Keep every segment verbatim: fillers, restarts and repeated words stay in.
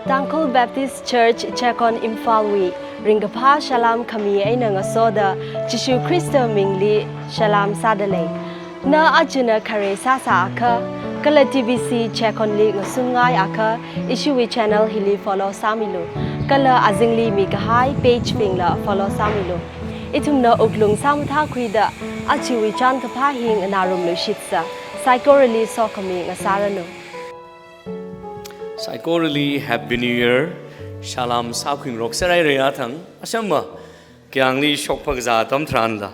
Tangkhul Baptist Church Checkon Imphalwui ringkaphā salām khami eina ngasoda Jishu Khrista mingli salām sādalei. Na achina khare sāsā akha, kala T B C Checkonli ngasungngai akha, ishiwui channel hili follow sāmilu. Kala azingli mikahai page bingla follow sāmilu. Ithumna wuklung sāmathākhuida, ajawui chānkaphā hi nganārumlu shitsa, saikorali sokhami ngasāranu. Saikorali Happy New Year. Salām sākhuingarok sārai rai athang. Ashama, kayāngli shokphā kazā atam tharanla,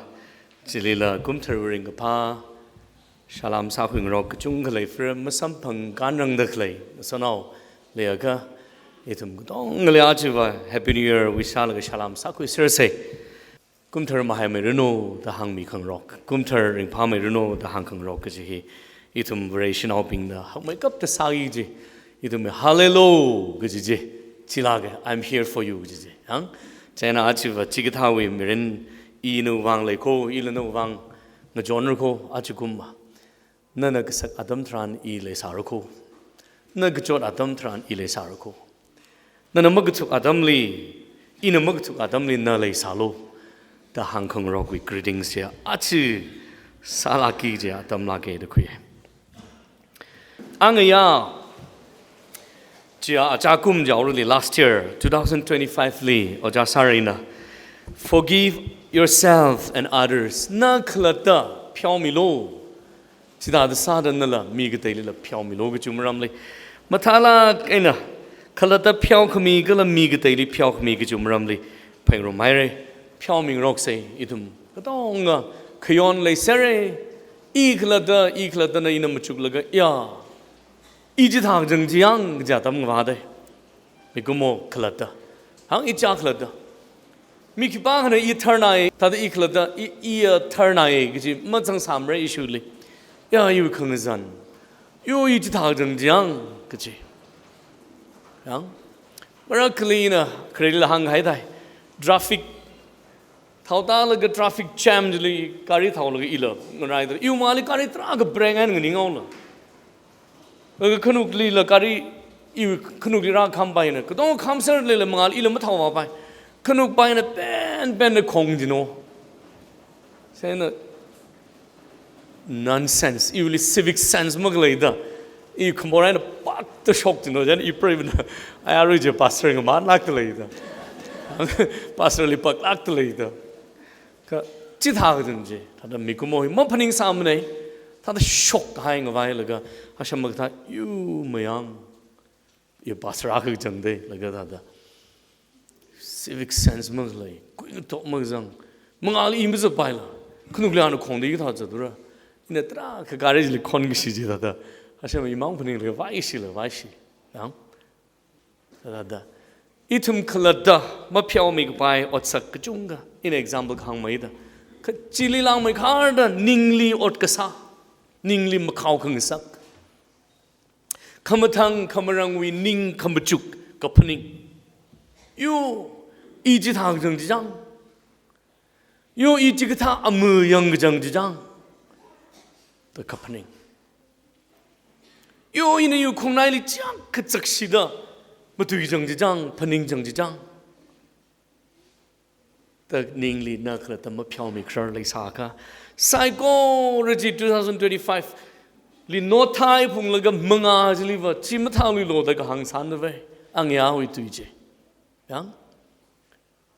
chilila kumthar ringkaphā salām sākhuingarok kachungkha leifir, masamphang kanrangda khalei, masanao leiakha, ithum katongali achiva Happy New Year wish sālaga salām sākhuisersa. Kumthar mahaimeiranu da hāngmi khangarok, kumthar ringphāmeiranu da hāng khangarok kaji hi, ithum Vareshinaobingna hakmeikapta sāki kaji, ithum hallelujah kaji chi, chilāka, "I'm here for you" kaji chi. Hāng, chieina achiva chikathāwui mirin, ina vang leiko, ila na vang ngajonrako, achikumva. Nana kasak atam tharan i leisārako. Na kachot atam tharan i leisārako. Nana makathuk atamli, ina makathuk atamli na leisālu da hāng khangarokwui greetings chi achi sālāki kaji atam lāka da khuiya. Angayā, chiya achakum jaorali last year, two thousand twenty-five li, Ojā Sir na, "Forgive yourself and others." Na khalatta pheomilu. Chithāda sāda nala mi kateilila pheomilu kachi maramli, mathālāk eina khalatta pheokhami kala mi kateili pheokhami kachi maramli phaningrumhaira. Pheomingaroksa, ithum katonga khayon leisera. I khalatta, i khalattana ina machuklaga, ya, i chithā kachang chiyang kaja atam ngavāda. Mikumo khalatta. Hāng, i chā khalatta. Mi khipākhana i tharnai, thāda i khalatta, i, iya tharnai kaji mazangsāmara ishili. Ya, iwui khangazan. Yo, i chithā kachang chiyang kaji. Yang, marakhali ina kharelila hānghaida. Traffic. Thaotālaga traffic jam chili gari thaolaga ila ngaraida. Iwui mangāli gari tarākha brake eina nganingaola. Laga khanuklila gari, iwui khanukli rākhampaina, katonga khamser leila mangāli ila mathaopapai. Khanukpaina penpenna khong jino. Chieina nonsense, iwuili civic sense makhalei da. I khamor eina pakta shok jino, chieina i preiva̱na, ai, arui chi pastor ngamanlākta lei da. Pastor li paklākta lei da. Kha chithā kachang chi, thāda mikumo hi maphaningsāmana, thāda shokkahai ngavailaga, asham makathā, yu mayang, i pastor akha kachang da, laga thāda. Civic sense makhalei, kuingatok makazang, mangāli i mazapaila, khanukli ana khongda i kathā zatura. Ina tarākha gari chili khonkashi chi thāda. Asham imang phaninglaga vaishi la, vaishi. Yang. Thāda, ithum khalatta mapheomikapai otsak kachungkha, ina example kahāngmeida. Kha chili langmeikharda ningli ot kasā, ningli makhao khangasak. Khamathang khamarangwui ning khamachuk kaphaning. Yo, i chithā kachang chiyang. Yo, i chikathā amu yang kachang chiyang. Da kaphaning. Yo, ina iwui khongnaili chiyākha chakshida matui chang chiyang, phaning chang chiyang. Da ningli na khalatta mapheomikharar leisākha, saikora chi two thousand twenty-five li nothai phunglaga mangā chiliva chi mathāluilu da kahāng sānavai. Angayāwui tui chi. Yang?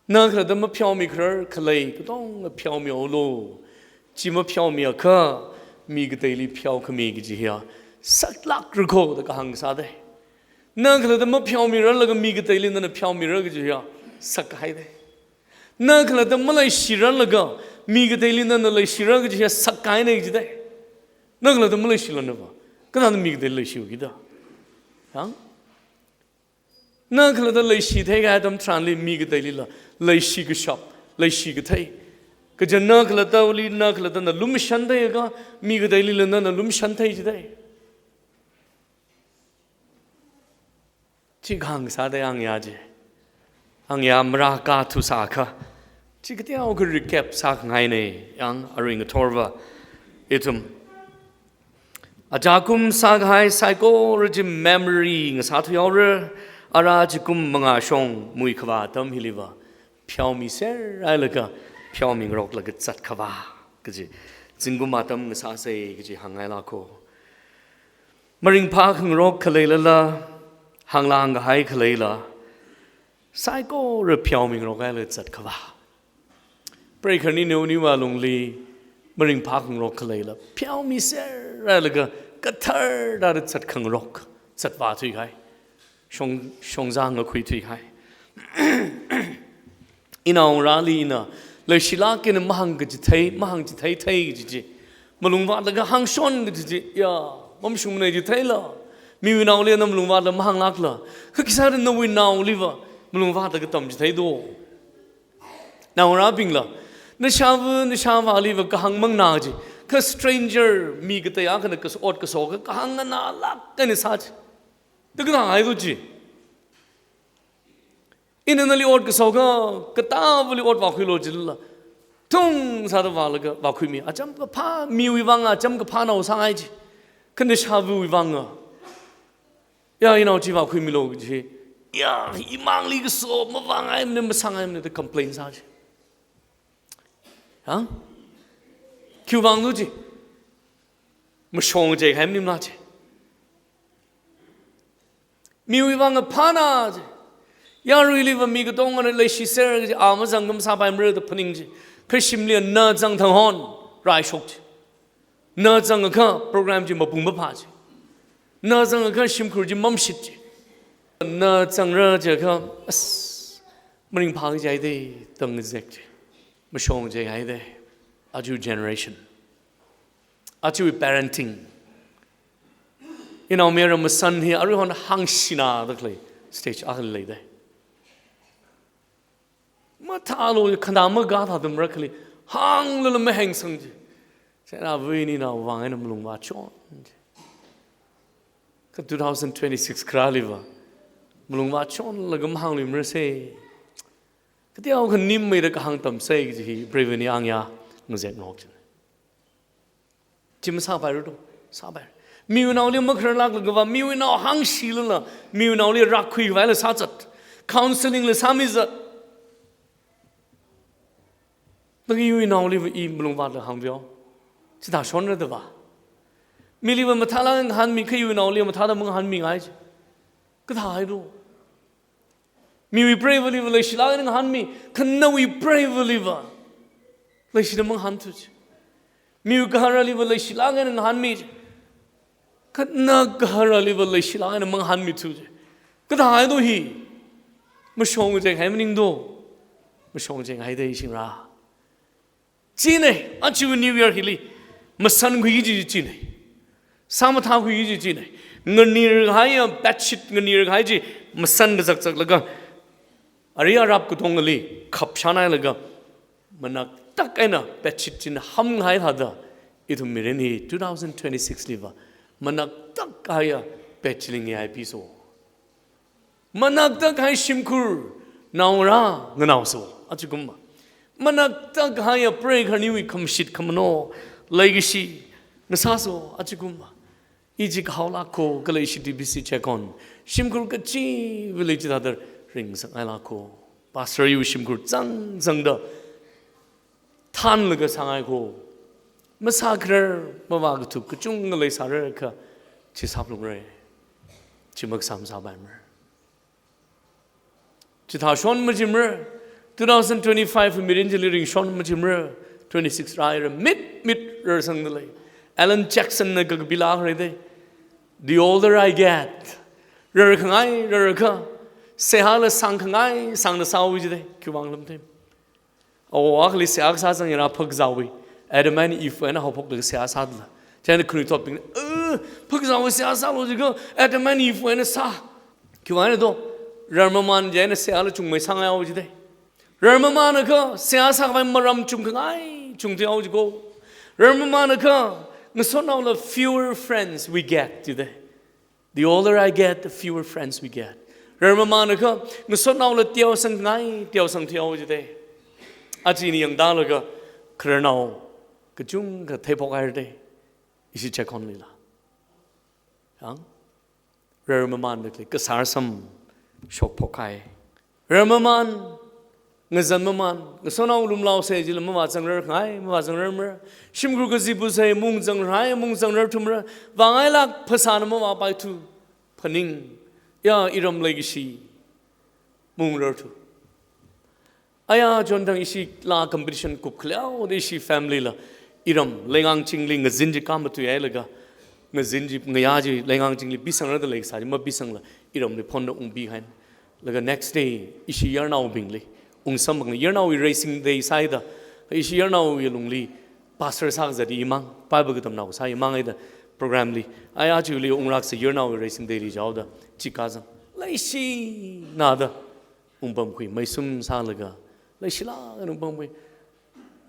Na khalatta mapheomikharar khalei katonga pheomihaolu. Chi mapheomiakha, mi kateili pheokhami kaji hiya saklākrako da kahāng sāda. Na khalatta mapheomirarlaga mi kateili nana pheomira kaji hiya sakhaida. Na khalatta maleishirarlaga mi kateili nana leishira kaji hiya sakkahaina kajida. Na khalatta maleishilānava, kathāda mi kateili leishiu kida? Yang? Na khalatta leishi theikahai atam tharanli mi kateilila leishi kashap, leishi kathei. Kaja na khalattali, na khalattana lumashan theiakha, mi kateilila nana lumashan thei jida. Chi kahāng sāda angayā chi. Angayā marākathu sākha, chi kateokha recap sākhangaina, yang arui ngathorva ithum achakum sākahai saikora chi memory ngasāthuihaora. Ara zingkum mangā shong muikhavā atam hiliva pheomiser hailaga pheomingaroklaga zatkhavā kaji zingkum atam ngasāsei kaji hāngngailāko. Maringphā khangarok khaleilala, hānglā hāngkahai khaleila, saikora pheomingarok hailaga zatkhavā. Preikharni neoniwui alungli maringphā khangarok khaleila, pheomiser hailaga kathar tāda zatkhangarok, zatvā thuikahai, shong, shongzā ngakhui thuikahai. Inaongarāli ina leishilāk eina mahāngkachithei, mahāngchitheithei kaji chi, malungvātlaga hāngshon kaji chi, ya, mamashungmanei chitheila, miwui naoli na malungvātla mahānglākla, kha khisāda nawui naoliva malungvātlaga tamchithei do? Naongarābingla, nashāva, nashāvāliva kahāng manganā chi, kha stranger mi katei akhana kas-, ot kaso akha kahāng nganālāk eina sā chi, da kathāhai do chi? Ina nali ot kaso akha, katāvali ot vākhuilo jilala, thungsāda vālaga vākhuimi. Acham kaphā, miwui vang acham kaphā nao sāngai chi, kha nashāvawui vang a, ya, inao chi vākhuimilo chi, ya, imangli kaso mavāngaimana, masāngaimana da complain sā chi. Ha? Khiwui vang do chi? Mashong cheikahai maningla chi. Miwui vang aphāna chi. Yaruiliva mi katongana leishiser kaji a mazang kha masāpaimara da phaning chi, kha shimli na zang thang hon raishok chi. Na zangakha program chi mapung maphā chi. Na zangakha shimkhur chi mamashit chi. Na zangra jiakha, as, maringphā kaji haida, tang zek chi. Mashong cheikahai da. Aja generation, aja parenting, inaomayara masan hi aruihon hāngshina da khalei stage akhali leida. Mathālo, khanā magā thāda marakhali, hānglala mahengsang chi. Chieina avā avani naovāng eina malungvāchon chi. Kha two thousand twenty-six kharāliva malungvāchonlaga mahāngluimarasei. Kateokha nimmeida kahāng tamsei kaji hi preivani angya ngazek ngarok china. Chi masāpaira do? Sāpai. Miwui naoli makhararlāklagava, miwui nao hāngshilala, miwui naoli rākhuikhavai la sāzat, counselling la sāmizat. Nagi iwui naoliva i malungvātla hāngveo. Chithā shonra da va. Miliva mathālāk eina ngahānmi, kha iwui naoli mathāda mangahānmingai chi, kathāhai do? Miwui preivaliva leishilāk eina ngahānmi, kha nawui preivaliva leishida mangahānthu chi. Miwui gaharaliva leishilāk eina ngahānmi chi, kha na gaharaliva leishilāk eina mangahānmithu chi. Kathāhai do hi? Mashong cheikahai maning do? Mashong cheikahai da, ishingra. China, aja New Year hili masankhui kaji china. Sāmathākhui kaji china. Nganirkahaiya bedsheet nganirkahai chi masan kazakzaklaga, ari arap katongali khapshanhailaga, manaktak eina bedsheet china hamhai thāda, ithum mirin hi two thousand twenty-six liva manaktak kahaiya bed chili ngayaipiso. Manaktak kahai shimkhur, naongarā nganaoso, ajakumva. Manaktak kahaiya preikharniwui khamashit khamano, leikashi ngasāso, ajakumva. I chi kahaolāko, kala ishi T B C Checkon shimkhur kachivali chithāda ringsakngailāko. Pastor iwui shimkhur zangzangda thānlaga sāngaiko. Masākharar, mavākathup kachungkha leisāra kha, chi sāphalungra. Chi makasā masāpaimara. Chithā shon machimara. Two thousand twenty-five mirin chili ringshon machimara. Twenty-six rāhaira, mit mit rarsangda lei. Alan Jackson na kakapi lākharai da. The older I get, rarkhangai rarakha, seihāla sāngkhangai sāngda sāhaowa jida. Khiwuivang lam thei? Awo akhali seihā kasā zang yara phakazāwui Adam and Eve wui eina haophoklaga seihā sādala, chieina khanuithotbingna, "Eh, phakazāwui seihā sālo," jiakha Adam and Eve wui eina sā. Khiwuivang do? Rarmamān chieina seihāla chungmei sāngaihaowa jida. Rarmamānakha seihā sākhavai maram chungkhangai chungthuihaowa jiko. Rarmamānakha ngasotnaola fewer friends we get jida. The older I get, the fewer friends we get. Rarmamānakha ngasotnaola teosang ngai, teosang thuihaowa jida. Aja ini yangdalaga khararnao kachungkha theiphokhaira da, ishi Checkon lila. Yang? Rarmamān da khalei kasār sam, shokphok kahai. Rarmaman, ngazanmaman, ngasotnao lumlaosei jila mavāzangrarngai, mavāzangrarmara. Shimkhur kazipa sei mungzangrarhai, mungzangrarthumara. Vāngailāk phasāna mavāpaithu, phaning, ya iram leikashi, mungrarthu. Aya chonthang ishi laa competition kupkhaleoda ishi family la iram Leingangchingli ngazin chi kāmatuihailaga, ngazin chi ngayā chi Leingangchingli pisangrada leikasā chi mapisangla iramli phonda ungpihaina. Laga next day ishi yarnaobingli ungsamphangna, yarnaowui raising day sāhaida, ishi yarnaowui alungli pastor sākazat imang, Bible katamnao sā imang haida program li. Aya chili ungraksa yarnaowui raising day li jaoda chikazang. Leishinada ungpamkhui, meisum sālaga, leishilāk eina ungpamkhui.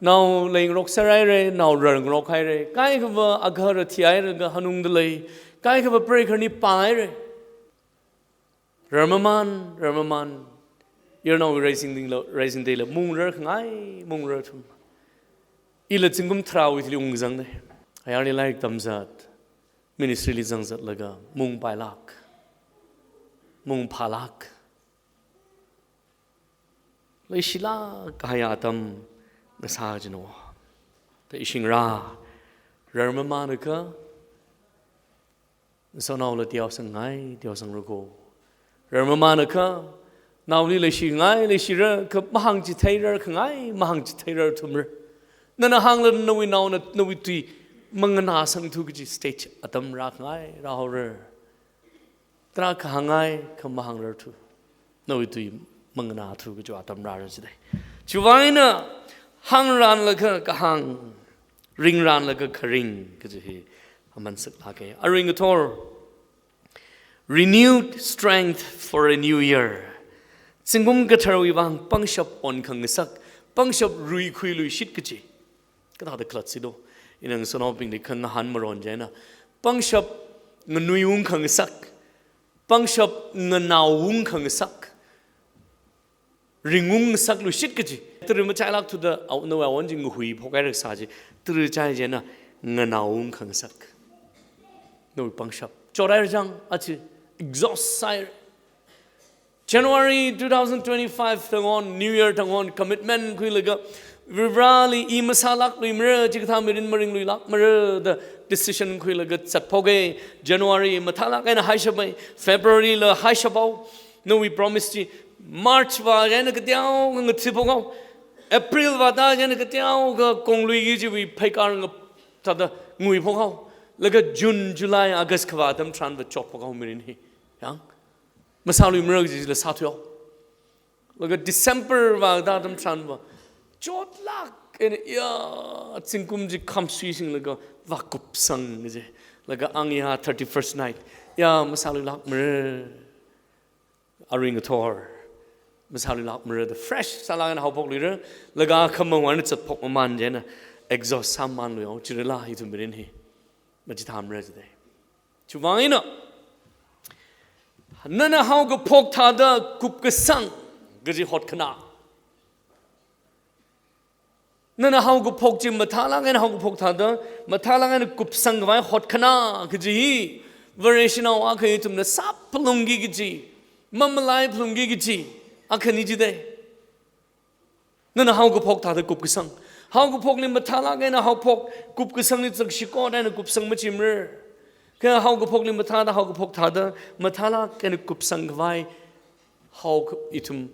Nao leingarokser haira, nao rarngarok haira, kaikhava agahara thihailaga hanungda lei, kaikhava prayer kharni pāhaira. Rarmaman, rarmaman, yarnaowui raising day la, raising day la mungrarkhangai, mungrarthum. Ila zingkum tharāwui thili ungzangna. Ayarli lairik tamzat, ministry li zangzatlaga mungpailāk, mungphālāk, leishilāk kahai atam ngasā jino. Da ishingra, rarmamanakha ngasotnaola teosangngai, teosangra ko. Rarmamanakha naoli leishingai, leishira, kha mahāngchitheirarkhangai, mahāngchitheirarthumra. Nana hāngla nawui naona nawui tui manganāsangthu kaji stage atam rākhangai, rāhaora. Tarākha hāngngai, kha mahāngrarthu, nawui tui manganāthu kaji atam rāra jidalei. Chiwuivang eina hāngranlaga kahāng, ringranlaga kharing kaji hi aman saklāka. Arui ngathor, renewed strength for a new year. Zingkum katharawui vang pangshap onkhangasak, pangshap ruikhuiluishit kaji. Kathāda khalat sido. Ina ngasotnaobingli khangahān maron chieina, pangshap nganuiungkhangasak, pangshap nganaoungkhangasak, ringungngasakluishit kaji. Tara machailākthuda, ao, nawui aon chi ngahuiphok haira kasā chi, tara chai chieina nganaoungkhangasak. Nawui pangshap chothaira chang, achi exhaust sāhaira. January two thousand twenty-five thang on, New Year thang on, commitment khuilaga, Varivarāli i masālākluimara, chikathā mirin maringluilākmara da decision khuilaga zatphoka. January mathālāk eina haishapa, February la haishapao, nawui promise chi. March vā chieina kateokha ngathāphokhao, April vāda chieina kateokha kongluiki chiwui pheikar nga thāda nguiphokhao. Laga June, July, August kavā atam tharanva chotphokhao mirin hi. Yang masāluimara kajila sāthuihao. Laga December vāda atam tharanva chotlāk eina, ya, zingkum chi khamsui singlaga vākupsang kaji. Laga ang ya thirty-first night, ya, masāluilākmara. Arui ngathor, masāluilākmara da fresh sālāk eina haophokluira. Laga khamang eina zatphok maman chieina exhaust sāmamanluihao, chirila ithum mirin hi machithāmara jidalei. Chiwuivang eina, nana haokaphok thāda kupkasang kaji hotkhanā. Nana haokaphok chi mathālāk eina haokaphok thāda, mathālāk eina kupsangkhavai hotkhanā kaji hi, Vareshinao akha ithumna sāphalungki kaji, mamalaiphalungki kaji akhana jidalei. Nana haokaphok thāda kupkasang. Haokaphokli mathālāk eina haophok, kupkasangli chakshikot eina kupsang machimara. Kha haokaphokli mathāda haokaphok thāda, mathālāk eina kupsangkhavai hao ithum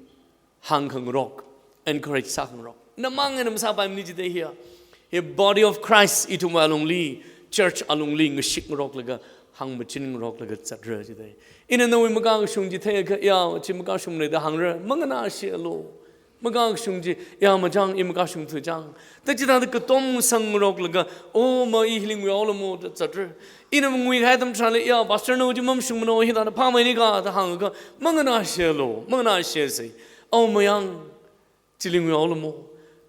hāngkhangarok, encourage sākhangarok. Namang eina masāpaimana jidalei hiya. Hi body of Christ ithum alungli, church alungli ngashikngaroklaga, hāngmachinngaroklaga zatra jidalei. Ina nawui makakashung chi theiakha, ya, chi makashungna da hāngra, manganāshialu. Makakashung chi, ya, machang, i makashung thuchang. Da chithāda katomsangngaroklaga, o ma, i hili nguihaolamo da zatra. Ina nguikahai atam tharanli, ya, pastor nawui chi mamashungmano, hithāda phāmeina ka da hāngakha, manganāshialu, manganāshiasei. O mayang, chili nguihaolamo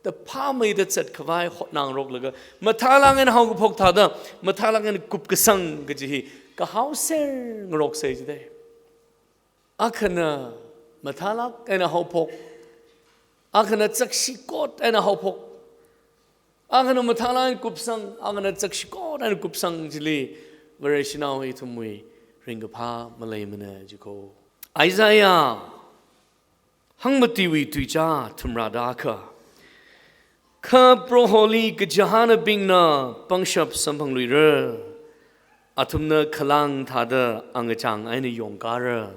da phāmeida zatkhavai hotnangaroklaga, mathālāk eina haokaphok thāda, mathālāk eina kupkasang kaji hi kahaoser ngaroksei jidalei. Akhana mathālāk eina haophok, akhana chakshikot eina haophok, akhana mathālāk eina kupsang, akhana chakshikot eina kupsang chili Vareshinao ithumwui ringkaphā maleimana jiko. Isaiah hangmatiwui tuicha thumrada kha. Kha Proholi kachihānabingna pangshap samphangluira. Athumna khalang thāda angachang eina yongkara.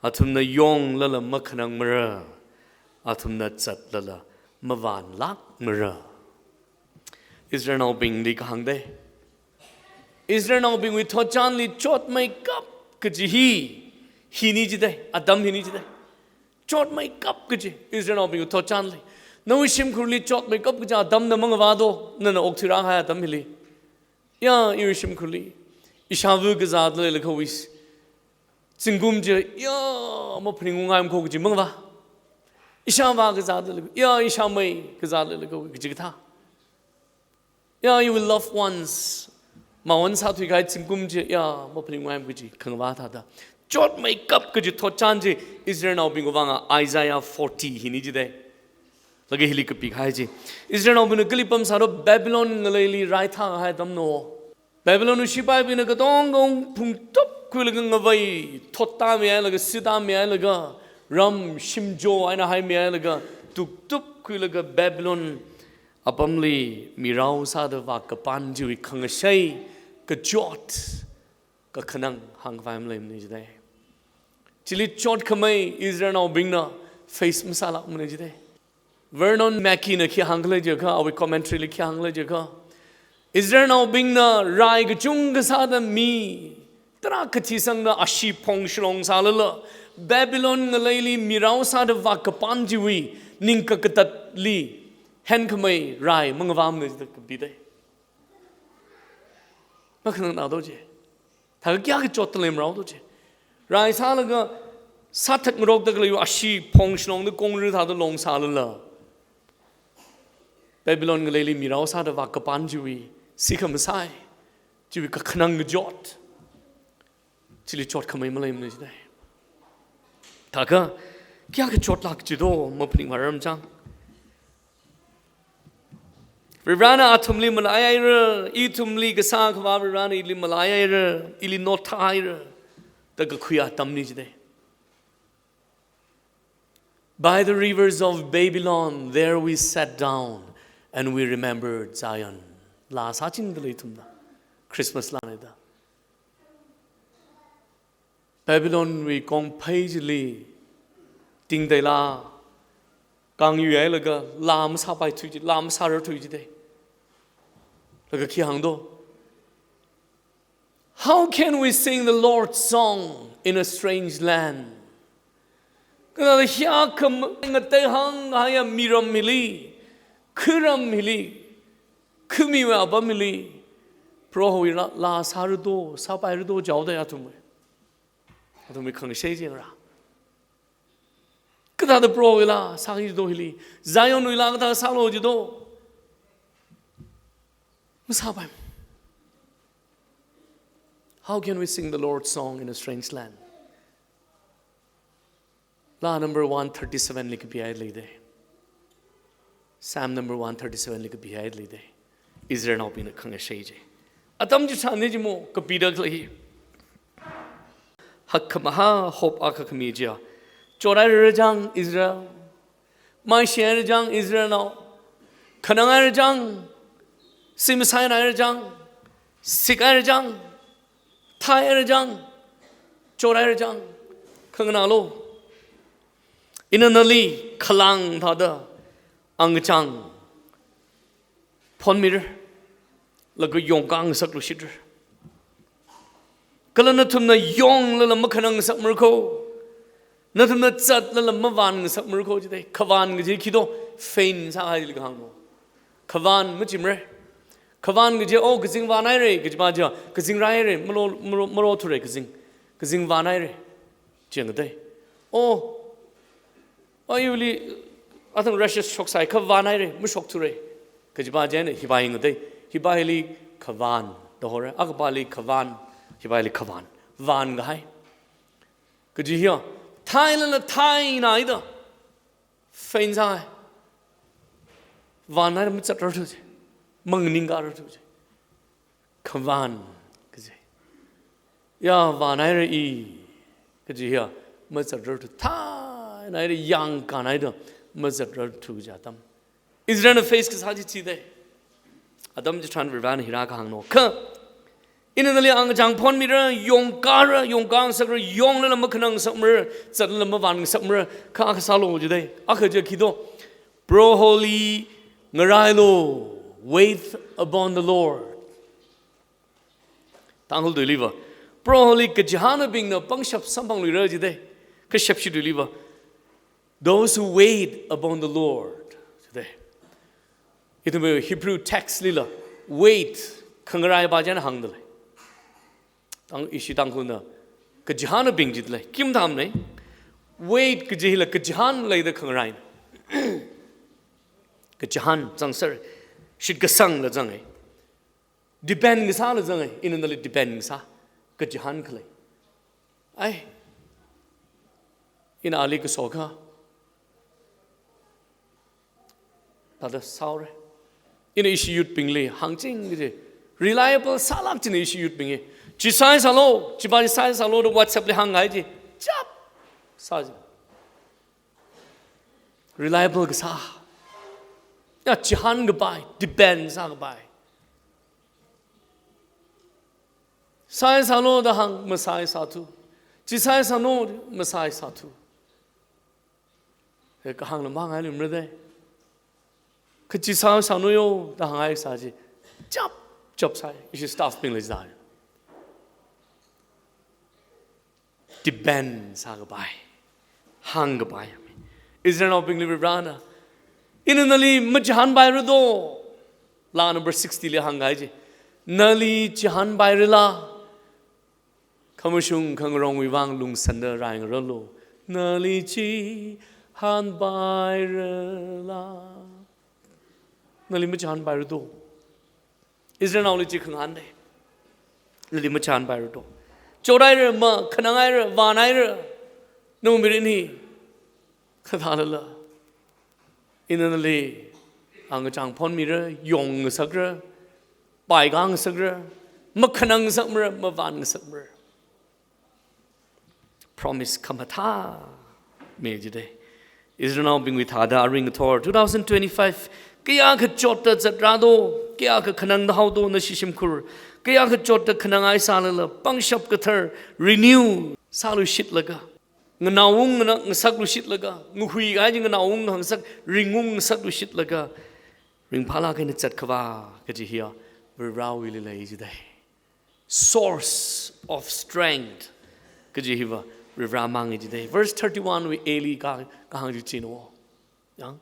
Athumna yonglala makhanangmara. Athumna zatlala mavanlākmara. Israelnaobingli kahāng dei. Israelnaobingwui thotchanli chotmeikap kaji hi, hini jidei, atam hini jidei. Chotmeikap kaji, Israelnaobingwui thotchanli. Nawui shimkhurli chotmeikap kaji atamna mangavā do, nana okthuirākahai atam hili. Ya, iwui shimkhurli. Ishāva kazāda leilakhawui zingkum chi, ya, maphaningungngaimako kaji mangavā. Ishāvā kazāda lei, ya, ishāmei kazāda leilakhawui kaji kathā. Ya, your loved ones. Mawan sāthuikahai zingkum chi, ya, maphaningungngaimako kaji khangavā thāda. Chotmeikap kaji thotchan chi Israelnaobingwui vānga Isaiah forty hini jidei. Laga hili kapikahai chi. Israelnaobingna kali pamsāro Babylon ngaleili raithākahai atamno. Babylonwui sipaibingna katongkong phungtup khuilaga ngavei thottāmihailaga, sittāmihailaga, ram shimjo eina haimihailaga, tuktup khuilaga Babylon apamli mirao sāda vākapan chiwui khangashei, kachot, kakhanang hāngkhavai maleimana jidei. Chili chotkhamei Israelnaobingna face masālākmana jidei. Vernon Mackey na khi hāngkhala jiakha, awui commentary li khi hāngkhala jiakha, Israelnaobingna rai kachungkha sāda mi tarākha thisangda ashee phongshilong sālala, Babylon ngaleili mirao sāda vākapan chiwui ningkakatatli henkhamei rai mangavāmana jida kapidei. Makhanangna do je. Thākha kayākha chotda leimara do je. Rai sālaga sāthat ngarokda khaleiwui ashee phongshilongda kongra thāda long sālala, Babylon ngaleili mirao sāda vākapan chiwui sikhamasai, chiwui kakhanang kachot. Chili chotkhamei maleimana jidei. Thākha kayākha chotlāk jido maphaning maram chang. Varivarana athumli malaihaira, ithumli kasā Akhava Varivarana ili malaihaira, ili nothahaira, da kakhuiya atamna jidei. By the rivers of Babylon, there we sat down and we remembered Zion. Laa sāchingda lei ithumna. Christmas laana da. Babylonwui kongphei chili tingteila kangyuihailaga laa masāpaithui ji, laa masārarthui jidei. Laga khi hāng do? How can we sing the Lord's song in a strange land? Kathāda hiyākha ngatei hānghaiya miram hili, kharam hili, khamiwui apam hili, Prohowui laa, laa sāra do, sāpaira do jihaodei athumwui. Athumwui khangashei chi yangra. Kathāda Prohowui laa sāki do hili, Zionwui laa kathāda sālo ji do. Masāpai. How can we sing the Lord's song in a strange land? Laa number one thirty-seven li kapihai leidei. Psalm number one thirty-seven li kapihai leidei. Israelnaobingna khangashei chi. Atam chi sāni ji mo kapida khalei hi. Hakkhamahā hope akha khami chiya. Chothaira chang Israel. Maishihaira chang Israelnao. Khananghaira chang. Simsainaira chang. Sikhaira chang. Thaihaira chang. Chothaira chang. Khanganālo. Ina nali khalang thāda angachang phonmira, laga yongkhangasakluishitra. Kala nathumna yonglala makhanangngasakmara ko, nathumna zatlala mavangngasakmara ko jidei. Khavan kaji khi do, faint sāhaili kahānglo. Khavan machimara. Khavan kaji, oh, kazing vanhaira, kajipa chiya, kazing rāhaira, maro, maro, marothure kazing. Kazing vanhaira. Chi ngatei. Oh, oh, iwuili, athang rashes shoksai, khavan haira, mashokthure. Kajipa chieina hipa hi ngatei. Hipa hili khavan da hora. Akhapali khavan, hipali khavan. Vankahai. Kaji hiya, thailala thainaida. Faint sāhai. Vanhaira mazatrarthu ji. Mangningkararthu ji. Khavan kaji. Ya, vanhaira i kaji hiya, mazatrarthu, thainaida yangkānaida mazatrarthu kaja atam. Israelna face kasā chi chithei. Atam chitharan Varivarana hira kahāngna. Kha ina nali angachang phonmira, yongkara, yongkangasakra, yonglala makhanangasakmara, zatlala mavāngasakmara, kha akha sālu jithei. Akha chi khi do? Proholi ngarailu, wait upon the Lord. Tangkhul tuiliva, Proholi kachihānabingna pangshap samphangluira jithei. Kashap shi tuiliva, those who wait upon the Lord jithei. Ithumwui Hebrew text lila wait, khangarai pa china hāngdalei. Tang, ishi Tangkhulna kachihānabing jidalei. Kim thamnei? Wait kaji hila kachihān leida khangaraina. Kachihān zangser, shitkasangla zangai. Depend kasāla zangai, ina nali depend kasā. Kachihān khalei. Ai. Ina ali kaso kha. Thāda sāhaora. Ina ishi youth bingli hāngching kaji. Reliable sālāk china ishi youth bing hi. Chi sāi sālu, chipa chi sāi sālu da WhatsApp li hāngngai chi. Chap! Sā chi. Reliable kasā. Ya chihān kapai, depend sākapai. Sāi sālu da hāng, masāi sāthu. Chi sāi sālu, masāi sāthu. He kahāngla mangai limra dei. Kha chi sāi sālu yo da hāngngai sā chi. Chap, chap sāi. Ishi staff bingla jidalei. Depend sākapai, hāngkapai. Israelnaobingli Varivarana, ina nali machihānpaira do. Laa number sixty li hāngngai chi. Nali chihānpairala? Khamashung khangarongwui vang lungsānda raingaralu. Nali chihānpairala? Nali machihānpaira do. Israelnaoli chi khangahān dei. Nali machihānpaira do. Chothaira ma, khananghaira, vānhaira. Nawui mirin hi. Kathālala, ina nali angachang phonmira, yongngasakra, paikangasakra, makhanangngasakmara, mavāngasakmara. Promise khamathā mi jidalei. Israelnaobingwui thāda aring ngathor two thousand twenty-five, kayākha chotta zatra do, kayākha khanangda haodo nashi shimkhur, kayākha chotta khanangngai sālala, pangshap kathar renew sālushitlaga, nganaowung ngana ngasaklushitlaga, ngahuikahai chi nganaowung hangasak, ringwung ngasaklushitlaga, ringphālāk eina zatkhavā kaji hiya Varivarawuili lei jidalei. Source of strength kaji hiva Varivara mang jidalei. Verse thirty-one wui A li ka, kahāng chi china. Yang.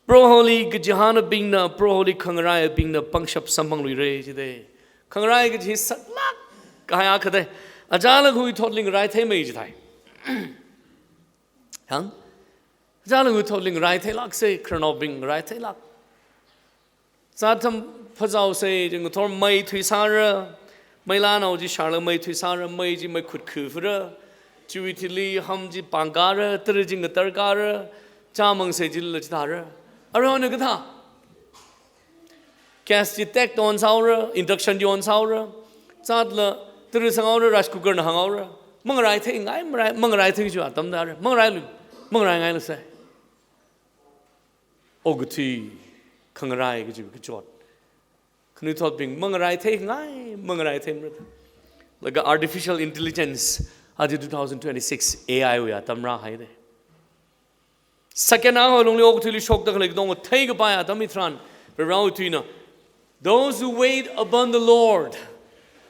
Proholi kachihānabingna, Proholi khangaraibingna pangshap samphangluira jidalei. Khangarai kaji saklāk kahai akha dei. Achālakha huithotli ngarai theimei jithai. Yang. Achālakha huithotli ngarai theilāksei, khararnaobing ngarai theilāk. Zat tham phāzaosei, chi ngathor mei thuisāra, meilānao chi sharlaga mei thuisāra, mei chi meikhut khufura, chiwui thili ham chi pāngkara, tara chi ngatarkara, chāmangsei chila chithāra. Aruihon kathā? Gas chi tek da onsāhaora, induction chi onsāhaora, zatla tara sanghaora, rice cooker na hānghaora. Mangarai theingai, marai, mangarai thei kaji atam tāra. Mangarailu, mangaraingailusei. Okathui khangarai kaji kachot. Khanuithotbing mangarai theingai, mangarai theimara. Laga artificial intelligence, aja two thousand twenty-six A I wui atam rāhai dei. Second akha lungli okathuili shokda khalei katonga theikapai atam hitharan, Varivarawui tuina, those who wait upon the Lord,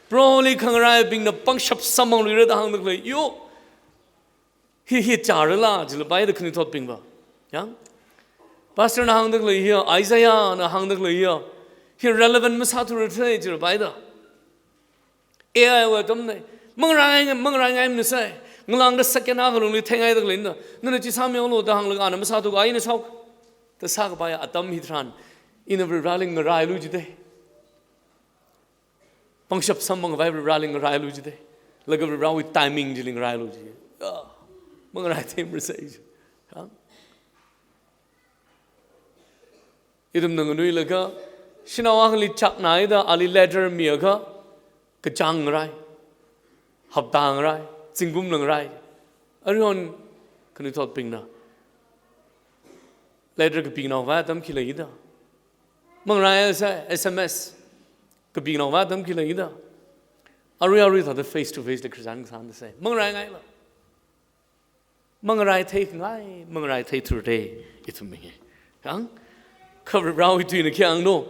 Proholi khangaraibingna pangshap samphangluira da hāngda khalei, yo, hi, hi chārala, jila paida khanuithotbingva. Yang? Pastor na hāngda khalei hiya, Isaiah na hāngda khalei hiya, hi relevant masāthura thei, jila paida. A I wui atamna, mangarai, mangarai ngaimanasei. Ngalāngda second akha lungli theingaida khaleina, nana chi sāmilu da hānglaga ana masāthuakha ina sāo. Da sākapai atam hitharan, ina Varivarali ngarailu jidalei. Pangshap samphangkhavai Varivarali ngarailu jidalei. Laga Varivarawui timing chili ngarailu ji. Ya. Mangarai theimarasei ji. Ha? Ithumna nganuilaga, shanao akhali chaknaida ali letter miakha, kachāng ngarai, hapta ngarai, zingkumla ngarai. Aruihon khanuithotbingna letter kapinao vātam khi leida. Mangarāisa S M S kapinao vātam khi leida. Arui arui thāda face to face da Christian kasāna sai. Mangarāngaila. Mangarāi theingai, mangarāi theithura ithum mi. Yang, kha Varivarāwui tuina khi hāngna.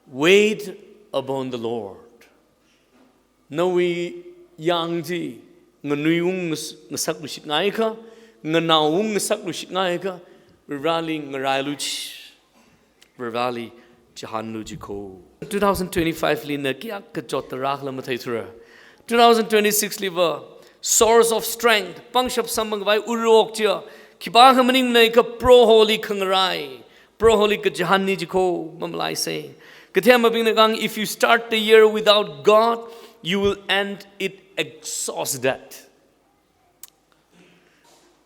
Wait upon the Lord. Nawui yāng chi nganuiung ngas-, ngasakluishitngai kha, nganaoung ngasakluishitngai kha, Varivarāli ngarailu chi, Varivarāli chihānlu jiko. Two thousand twenty-five li na kayākha chotta rākhala matheithura. Two thousand twenty-six liva source of strength, pangshap samphang khavai urok chiya khipākha maningmanei kha Proholi khangarai, Proholi kachihānna jiko, mamalaisa. Kathemabingna kahāng, if you start the year without God, you will end it exhausted.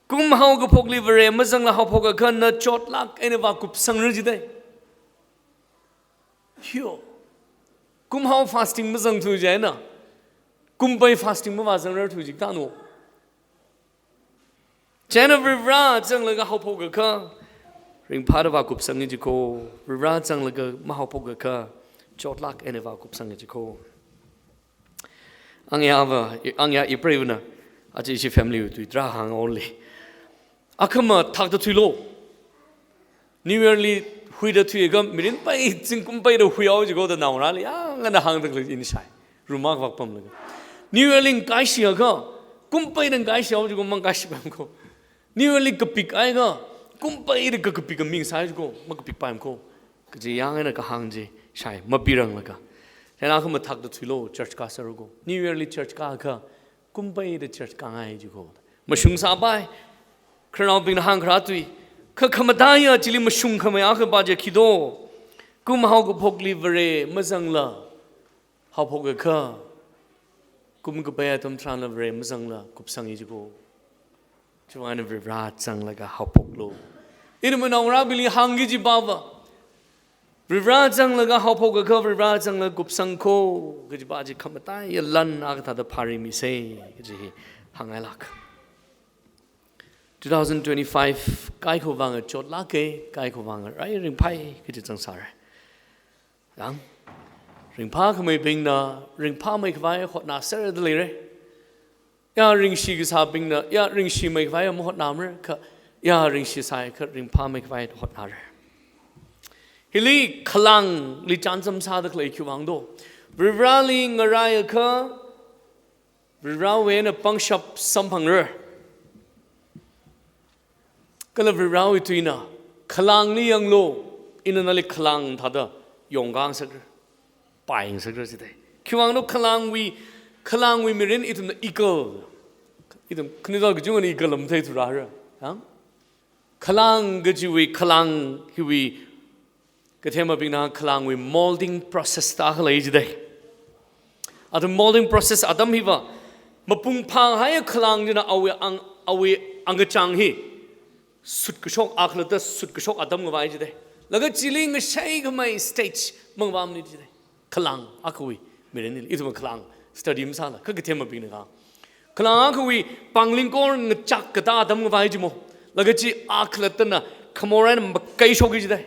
Kum haokaphokli Vare mazangla haophok akha na chotlāk eina vākupsangra jidei. Hiyo. Kum hao fasting mazangthu jina. Kum pei fasting mavāzangrarthu jikta no. Chieina Varivarā zanglaga haophok akha ringphāda vākupsanga jiko. Varivarā zanglaga mahaophok akha chotlāk eina vākupsanga jiko. Angyāva, angyā ipreiva̱na, aja ishi family wui tui tarā hāng only. Akhama thakta thuilu. New Year li huida thuiakha mirin pei zingkum peida huihao jiko da naongarāli yangna hāngda khalei ina shai. Room akha vākapamlaga. New Year li ngakaishiakha, kum peida ngakaishihao jiko mangakaishi pamko. New Year li kapik akha, kum peida kakapik kami ngasai jiko, makapik pamko. Kaji yangna kahāng chi shai, mapiranglaga. Chieina akhama thakta thuilu, church kasā rako. New Year li church kāakha, kum peida church kāngai jiko. Mashungsāpai, khararnaobingna hāngkharā tui. Kha khamataiya chili mashungkhamei akha pa chi khi do. Kum haokaphokli Vare mazangla haophok akha, kum kapei atam tharanla Vare mazangla kupsanga jiko. Chiwuivang eina Varivarā zanglaga haophoklu. Ina naongarābingli hāngki kaji pava. Varivarā zanglaga haophok akha, Varivarā zanglaga kupsang ko, kaji pa chi khamataiya lan akha thāda phārimisa, kaji hi hāngngailāk. Two thousand twenty-five kaikha vang chotlāka, kaikha vang rai ringphai, kaji zangsāra. Yang, ringphākhameibingna ringphāmei khavai hotnāserda leira. Ya ringshi kasābingna, ya ringshimei khavai mahotnāmara kha, ya ringshisai kha ringphāmei khavai hotnāra. Hili khalāngli chānjam sāda khalei khiwuivang do. Varivarāli ngarai akha, Varivarāwui eina pangshap samphangra. Kala Varivarāwui tuina, khalāngli yanglu, ina nali khalāng thāda yongkhangasakra, paingasakra jidei. Khiwuivang do khalāngwui, khalāngwui mirin ithumna eagle. Ithum khanizal kachungana eagle matheithura ra. Ha? Khalāng kajiwui, khalāng hiwui, kathemabingna khalāngwui molding process thāda khalei jidei. Athum molding process atam hiva, mapung phāhai khalāng china awui ang, awui angachang hi sutkashok, akhalatta sutkashok atam ngavai jidei. Laga chili ngashai khamei stage mangavamli jidei. Khalāng akhawui mirin hili, ithum khalāng study masāla, kha kathemabingna kahāng. Khalāng akhawui panglingkor ngachak katā atam ngavai jimo. Laga chi akhalattana khamor eina makaishoka jidei.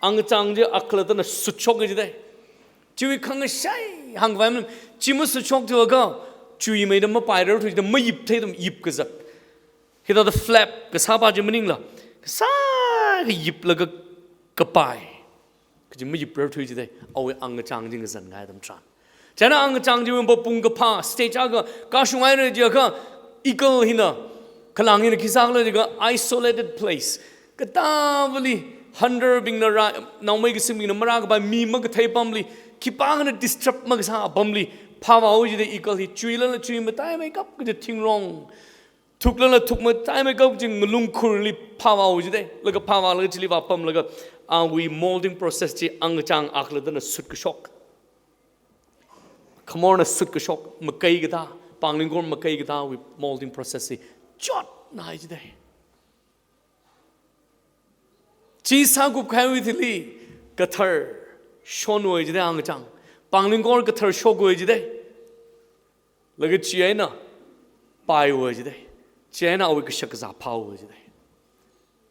Angachang chi akhalattana sutshoka jidei. Chiwui khangashai hāngkhavai maning, chi masutshok thuakha, chuimeida mapairarthu jida, mayipthei atam yipkazat. Hithāda flap kasā pa chi maningla, kasā kayiplaga kapai. Kaji mayiprarthu jidei, awui angachang chi ngazanngai atam tharan. Chieina angachang chiwui mapung kaphā, stage akha kashungngaira jiakha, eagle hina, khalāng hina khi sākhala jiakha isolated place. Katāvali, hunter bingna rā, naomei kasingbingna marākapai mi makathei apamli, khipākhana disturb makasā apamli phāvāhaowa jidei eagle hi, chuilala chui mataimeikap kaji thingrong. Thuklala thuk mataimeikap kaji ngalungkhurli phāvāhaowa jidei. Laga phāvālaga chili vāpamlaga, awui molding process chi angachang akhalattana sutkashok, khamorna sutkashok, makai katā, panglingkor makai katāwui molding process hi chotnai jidei. Chi sākupkahaiwui thili, kathar shonhaowa jidei angachang. Panglingkor kathar shokhaowa jidei. Laga chi eina paihaowa jidei. Chieina awui kashak kazā phāhaowa jidalei.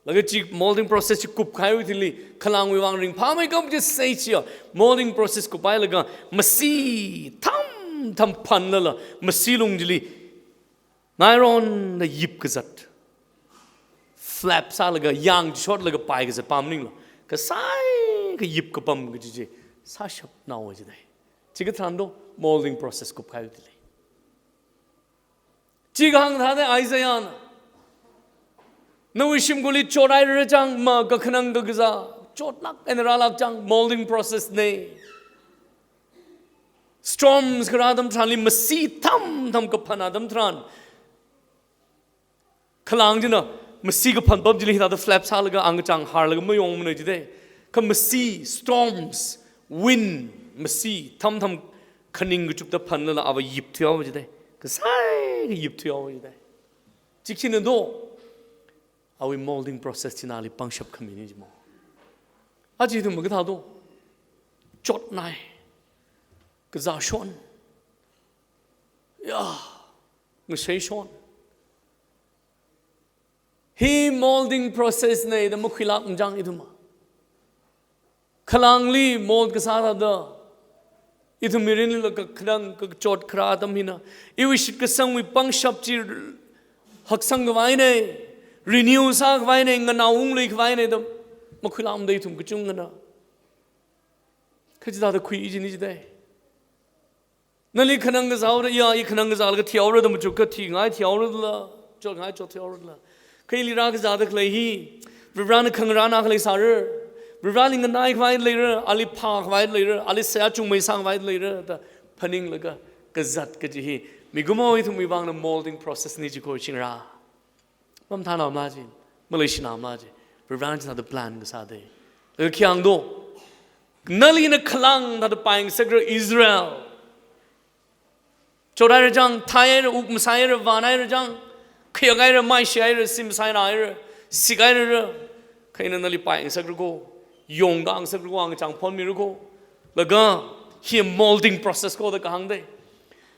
Laga chi molding process chi kupkahaiwui thili, khalangwui vang ringphāmeikap chi sāsai chiya, molding process kuphailaga masi thamtham phanlala, masi lung chili ngaronda yip kazat, flap sālaga, yang chishotlaga pai kazat pam maningla, kasai kayip kapam kaji chi sāshaphaowa jidalei. Chikathāda molding process kupkahaiwui thili. Chi kahāng thāda Isaiahna, nawui shimkhurli chothaira chang, makakhanang kakazā chotlāk eina rālāk chang, molding process nei. Storms kharā atam tharanli, masi thamtham kaphan atam tharan, khalang china masi kaphan pam chili hithāda flap sālaga angachang harlaga mayongmana jidalei. Kha masi, storms, wind, masi thamtham khaning kachupta phanlala ava yip thuihaowa jidalei. Kasai kayip thuihaowa jidalei. Chi khina do? Awui molding process china ali pangshap khamina jimo. Aja ithum makathā do? Chotnai, kazāshon, ya, ngaseishon. Hi molding process nei da makhuilāk machang ithumva. Khalangli mold kasā thāda, ithum mirinlila kakhanang kachot kharā atam hina, iwui shitkasangwui pangshap chi haksang khavai nei, renew sākhavai nei, nganao ungluikhavai nei da makhuilākmada ithum kachungkhana. Kha chithāda khui jina jidalei. Nali khanang kazāhaoda, ya, i khanang kazālaga thihaora da machuk, kha thingai thihaora dala, chotngai chot thihaora dala. Kha ili rākazāda khalei hi Varivarana khangarān akha leisāra, Varivarali nganaikhavai leira, ali phākhavai leira, ali seihā chungmeisākhavai leira da phaninglaga kazat kaji hi, mikumo, ithumwui vangna molding process nei jiko shingra. Mamathānamala chi, maleishināmala chi, Varivarana chithāda plan kasā dei. Laga khi hāng do? Nalina khalang thāda paingasakra Israel. Chothaira chang, thaihaira, wuk masaihaira, vānhaira chang, khayakhaira, maishihaira, sim sainahaira, sikhairara. Kha ina nali paingasakra ko, yongkhangasakra ko, angachang phonmira ko. Laga hi molding process ko da kahāng dei.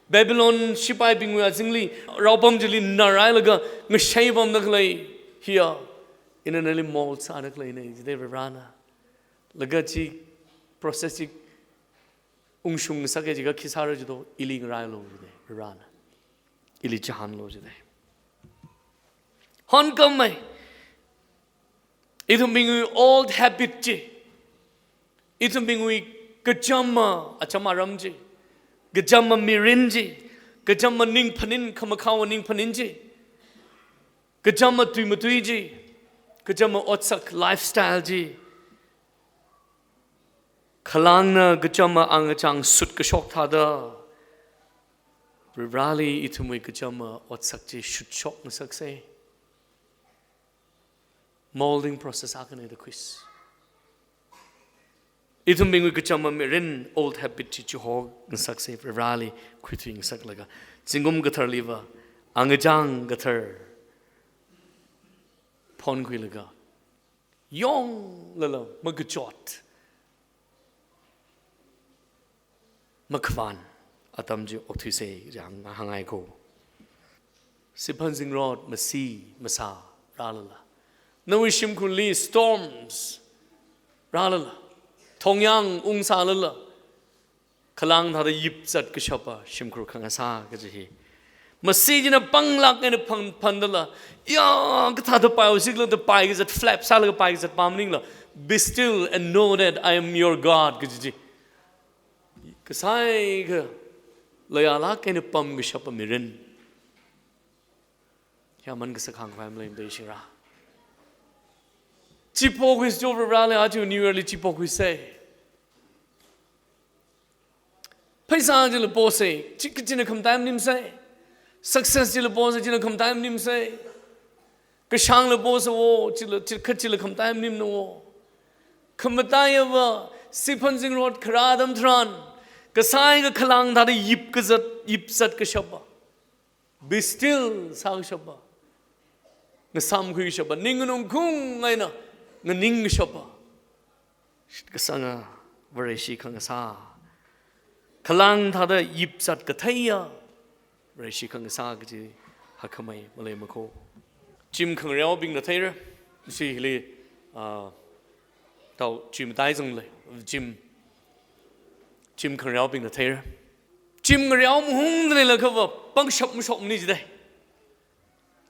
Babylon shipaibingwui azingli, raopam chili narhailaga ngasei pamda khalei hiya, ina nali mold sāda khaleina jidalei Varivarana. Laga chi process chi ungshung ngasaka jiakha khi sāra jido, ili ngarailu jidalei Varivarana. Ili chihānlu jidalei. Honkamei. Ithumbingwui old habit chi, ithumbingwui kachama, achama ram chi, kachama mirin chi, kachama ningphanin, khamakhaowa ningphanin chi, kachama tui matui chi, kachama otsak, lifestyle chi, khalangna kachama angachang sutkashok thāda, Varivarali ithumwui kachama otsak chi shutshok ngasaksei. Molding process akhana da khuisa. Ithumbingwui kachama mirin, old habit chi chiho ngasaksei, Varivarali khuithui ngasaklaga, zingkum katharliva angachang kathar phonkhuilaga, yonglala makachot, makhavān atam chi okthuisei, hāng, hāngngai ko. Siphan zingrot masi masā rālala, nawui shimkhurli storms rālala, thongyāng ungsālala, khalang thāda yipzat kashapa shimkhur khangasā kaji hi, masi china panglāk eina phan, phandala, ya, kathāda paihaosikla da paikazat, flap sālaga paikazat pam maningla, "Be still and know that I am your God," kaji chi. Kasai khaleiya lāk eina pamkashapa mirin. Hiya man kasak hāngkhavai maleimada shingra. Chi phokhuisa jo Varivarali, aja New Year li chi phokhuisei. Pheisā chila posei, chi, china khamataiya maningmasei. Success chila posei, china khamataiya maningmasei. Kashāngla posei wo, chila, chi, kha chila khamataiya maningmana wo. Khamataiyava, siphan zingrot kharā atam tharan, kasai kha khalang thāda yipkazat, yipzat kashapa, be still sākashapa, ngasāmkhui kashapa, ning nganungkung eina nganing kashapa, shitkasanga Vareshi khangasā, khalang thāda yipzat katheiya Vareshi khangasā kaji Hakhamei maleimako. Gym khangareobingna theira. Ishi hili, ah, tao gym tai zang lei. Gym, gym khangareobingna theira. Gym ngareo mahungda leilakhava pangshap mashokmana jidai.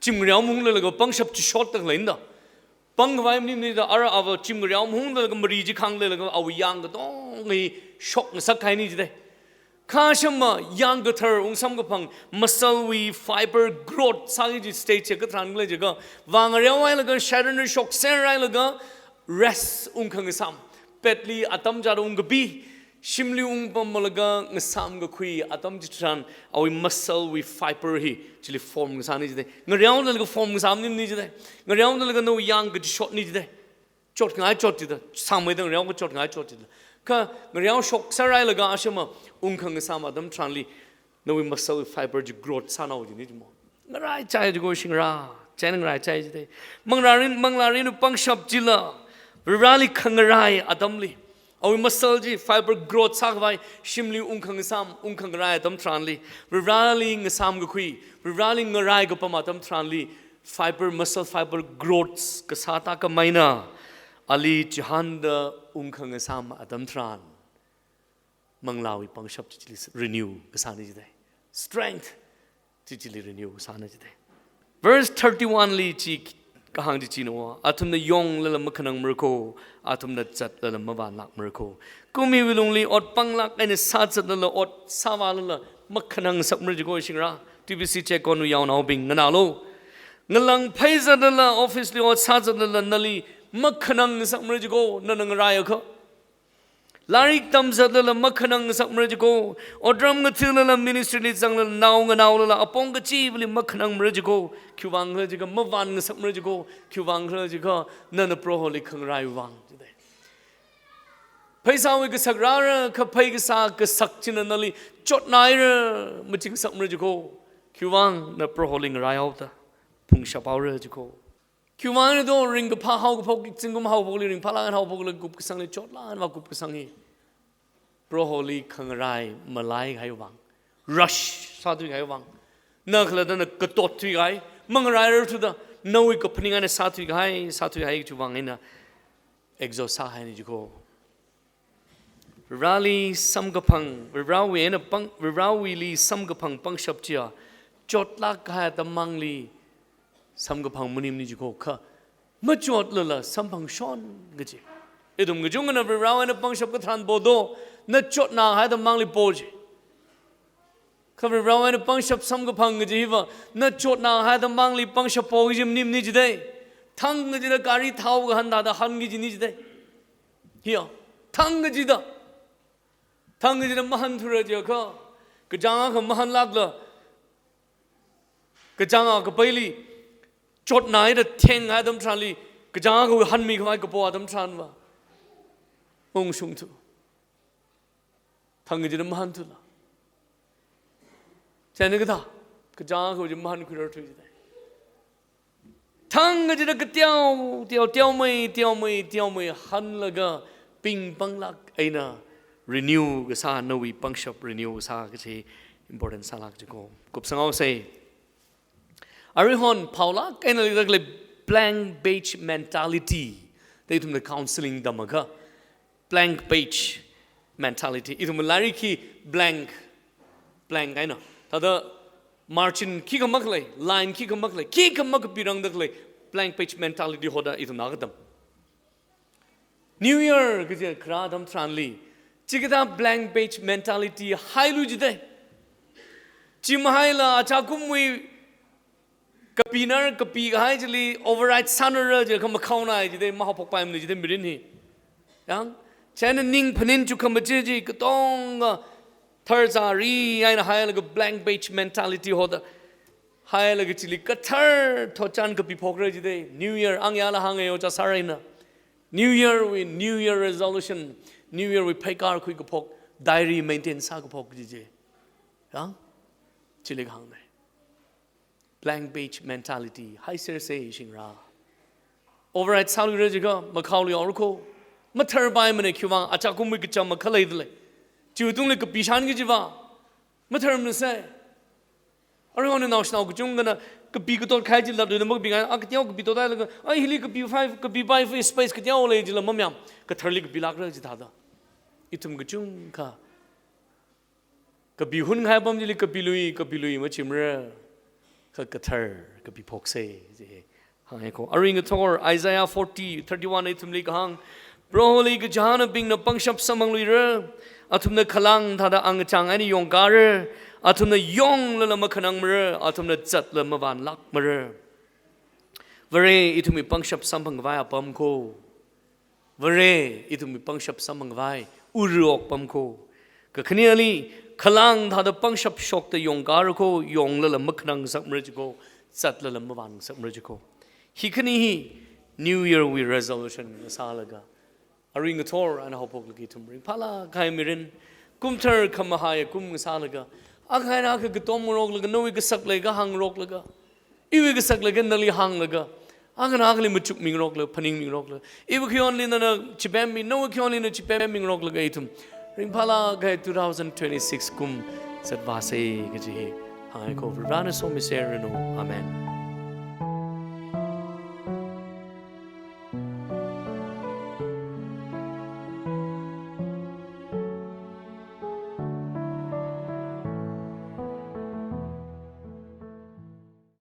Gym ngareo mahungda leilaga pangshap chishotda khaleina da. Pangkhavai maningmana da, ara ava gym ngareo mahungda leilaga mari chi khangda leilaga awui yang katonga hi shokngasak kahaina jidai. Kha shama yang kathar ungsamkaphang, muscle wui fiber growth sāki kaji stage chi katharan khalei jiakha, vāngareo hailaga, sharan shokser hailaga, rest ungkhangasam. Petli atam chāda ungkapi, shimli ungpammalaga ngasam kakhui atam chitharan, awui muscle wui fiber hi chili form ngasāna jidai. Ngareoda leilaga form ngasā maningmana jidai. Ngareoda leilaga nawui yang kachishotna jidai. Chotngai chot jida, sāngmeida ngareo kachotngai chot jida. Kha ngareo shokser hailaga ashama ungkhangasam atam tharanli, nawui muscle fiber chi growth sānao jina jimo. Ngaraichai jiko shingra, chieina ngaraichai jidai. Manglārin, manglārin pangshap chila, Vareli khangarai atamli, awui muscle chi fiber growth sākhavai, shimli ungkhangasam, ungkhangarai atam tharanli, Vareli ngasam kakhui, Vareli ngarai kapam atam tharanli, fiber, muscle fiber growth kasā thākhameina, ali chihānda ungkhangasam atam tharan, manglāwui pangshap chi chili renew kasāna jidai. Strength chi chili renew kasāna jidai. Verse thirty-one li chi kahāng chi china, athumna yonglala makhanangmarako, athumna zatlala mavānlākmarako. Kum hiwui lungli ot panglāk eina sāzatlala, ot sāvālala makhanangngasakmara jiko shingra. T B C Checkon wui yaonaobing nganālu. Ngalāng pheizatlala, office li ot sāzatlala nali makhanangngasakmara jiko, nana ngaraiakha. Lairik tamzatlala makhanangngasakmara jiko. Otram ngathālala, ministry li zanglala, nao nganaolala, apong kachivali makhanangmara jiko. Khiwuivang khala jiakha mavānngasakmara jiko. Khiwuivang khala jiakha nana Proholi khangaraiwui vang jidai. Pheisāwui kasak rāra, kha phei kasā kasak china nali chotnaira, machingngasakmara jiko. Khiwuivang na Proholi ngaraihaoda phungshaphaora jiko. Khiwuivang do ringkaphā haokaphok, zingkum haophokli, ringphālāk eina haophokla kupkasangli chotlāk eina vākupkasang hi Proholi khangarai malaikahaiwui vang, rush sāthuikahaiwui vang, na khalattana katothuikahai, mangarairar thuda, nawui kaphaning eina sāthuikahai, sāthuikahai chiwui vang eina exhaust sākahaina jiko. Vareli samkaphang, Varewui eina pang, Varewuili samkaphang pangshap chiya, chotlāk kahai atam mangli samkaphang maningmana jiko, kha machotlala samphangshon kaji. Ithum kachungkhana Varewui eina pangshap katharan podo, na chotnā kahai atam mangli po ji. Kha Varewui eina pangshap samkaphang kaji hiva, na chotnā kahai atam mangli pangshap po kaji maningmana jidai. Thang kachida gari thao kahān thāda hanki kajina jidai. Hiya, thang kachida. Thang kachida mahānthura jiakha, kachāng akha mahānlākla, kachāng akha kapaili chotnāhaida theng kahai atam tharanli, kachāng akhawui hanmikhavai kapo atam tharanva, ungshungthu. Thang kachida mahānthula. Chieina kathā, kachāng akhawui chi mahānkhuirarthu jidai. Thang kachida kateo, teo, teomei, teomei, teomei, hanlaga ping panglāk eina renew kasā, nawui pangshap renew kasā kaji important sālāk jiko. Kupsanghaosei. Aruihon phaolāk eina leida khalei blank page mentality da ithumna counseling tamakha, blank page mentality. Ithum lairik hi blank, blank eina, thāda margin khikha makhalei, line khikha makhalei, khikha makapirangda khalei blank page mentality hoda ithumna katam. New Year kaji kharā atam tharanli, chikathā blank page mentality hailu jidai. Chi mahaila achākumwui kapinar kapikahai chili override sānara jiakha makhaonai jidai, mahaophokpaimana jidai mirin hi. Yang, chieina ning phaning chukhamachi chi katonga tharzari eina hailaga blank page mentality hoda hailaga chili kathar thotchan kapiphokra jidai. New Year, angyāla hānga yo chasāraina. New Year wui, New Year resolution, New Year wui pheikar khuikaphok, diary maintain sākaphok kaji chi. Yang, chili kahāngna. Blank page mentality haisersei shingra. Override sāluira jiakha makhaoluihaorako. Matharpaimana, khiwuivang achākumwui kacham akha leidalei. Chiwui tungli kapishan kajiva matharmanasei. Aruihon naoshinao kachungkhana kapi katot kahai chi latluina makapingai, a kateokha kapi tothailaga, ai hili kapi five, kapi five space kateolei jila mamayam, katharli kapilākra chithāda. Ithum kachungkha kapi hunkahai apam chili kapilui, kapilui machimara, kha kathar kapiphoksa, chi hāngai ko. Arui ngathor Isaiah forty thirty-one ithumli kahāng, Proholi kachihānabingna pangshap samphangluira, athumna khalāng thāda angachāng eina yongkara, athumna yonglala makhanangmara, athumna zatla mavānlākmara. Vare, ithumwui pangshap samphangkhavai apam ko. Vare, ithumwui pangshap samphangkhavai uri okpam ko. Kakhaneli, khalāng thāda pangshap shokta yongkara ko, yonglala makhanang ngasakmara chi ko, zatlala mavān ngasakmara chi ko. Hi khani hi New Year wui resolution ngasālaga, arui ngathor eina haophoklaga ithum ringphālāk kahai mirin, kumthar khamahai kum ngasālaga, akha eina akha katom ngaroklaga, nawui kasak leikha hāngngaroklaga, iwui kasak leikha nali hānglaga, akha eina akhali machukmingaroklaga, phaningmingaroklaga, iwui khayonli nana chipemmi, nawui khayonli na chipemmingaroklaga ithum ringphālāk kahai two thousand twenty-six kum zatvāsa kaji hi hāngai ko. Varena somiserranu. Amen.